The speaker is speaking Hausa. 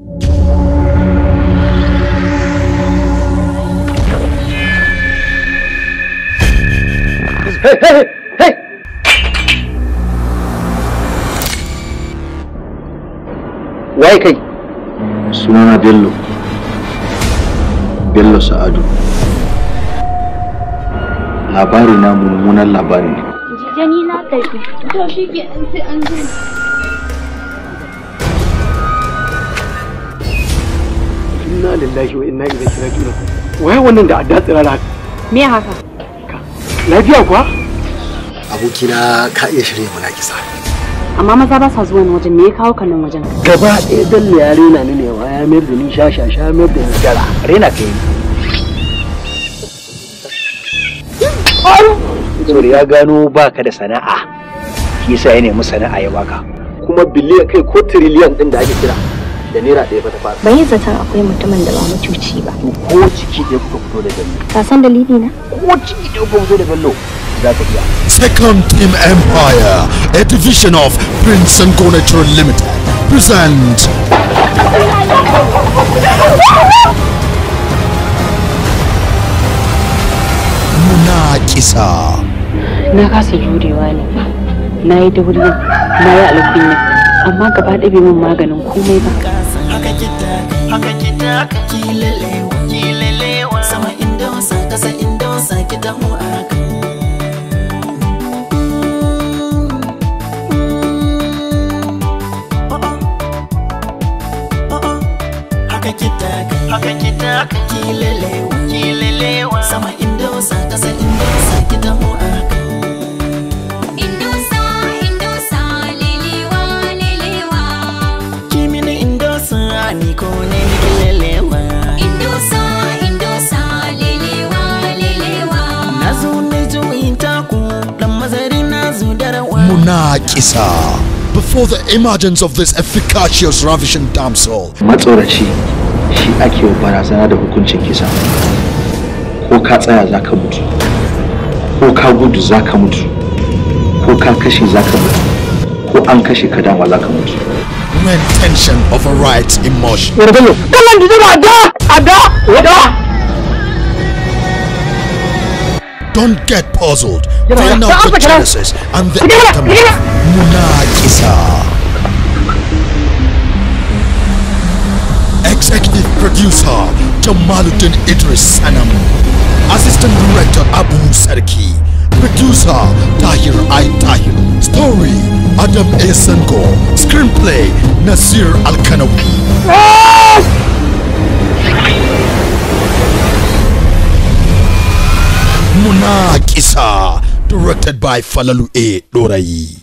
Hey, hey, hey! Waye kai? Sunana Bello. Bello Sa'adu. Labari na mummunan labari ne. Jijani na tafi. To shi ke an sai an zo. Inna lillahi wa inna ilaihi raji'un. Waye wannan da adda tsirara? Me haka? Lafiya kuwa? Abokina ka iya shirya mana kisa. Amma maza ba sa zuwa wajen, me ya kawo ka nan wajen? Gaba ɗaya Bello ya rena ni ne wa ya mayar da ni shashasha mayar da ni gara. Rena ka yi. Saboda ya gano baka da sana'a, shi yasa ya nemi sana'a ya baka. Kuma biliyan kai ko tiriliyan ɗin da ake kira da naira ɗaya ba ta fara. Ban yi zaton akwai mutumin da ba mucuci ba. Ko ciki ɗaya kuka fito da Bello. Ka san dalili na? Ko ciki ɗaya kuka fito da Bello za ka iya. Second Team Empire, a division of Prince and Go Natural Limited, present Munakisa. Na kasa jurewa ne. Na yi dauriya, na yi alkunya, amma gaba ɗaya bai min maganin komai ba. Haka kita, haka kita, kilelewa, kilelewa, sama inda wasa, kasa inda wasa, kita mu aka. Haka kita, haka kita, kilelewa, kilelewa, sama inda wasa, kasa inda wasa, kita mu aka. Indosa, indosa, lelewa, lelewa. Munakisa. Before the emergence of this efficacious ravishing damsel, Matsoraci shi ake wa barazana da hukuncin kisa. Ko ka tsaya za ka mutu, ko ka gudu za ka mutu, ko ka kashe za ka mutu, ko an kashe ka dama za ka mutu. When tension overrides emotion. Don't get puzzled. Find out the genesis and the aftermath. Munakisa. Executive producer Jamaluddin Idris Sanam. Assistant director Abu Sarki. Producer Tahir I. Tahir. Story Adam A. Sango. Screenplay Nasir Al-Kanawi. Munakisa. Directed by Falalu A. Dorayi.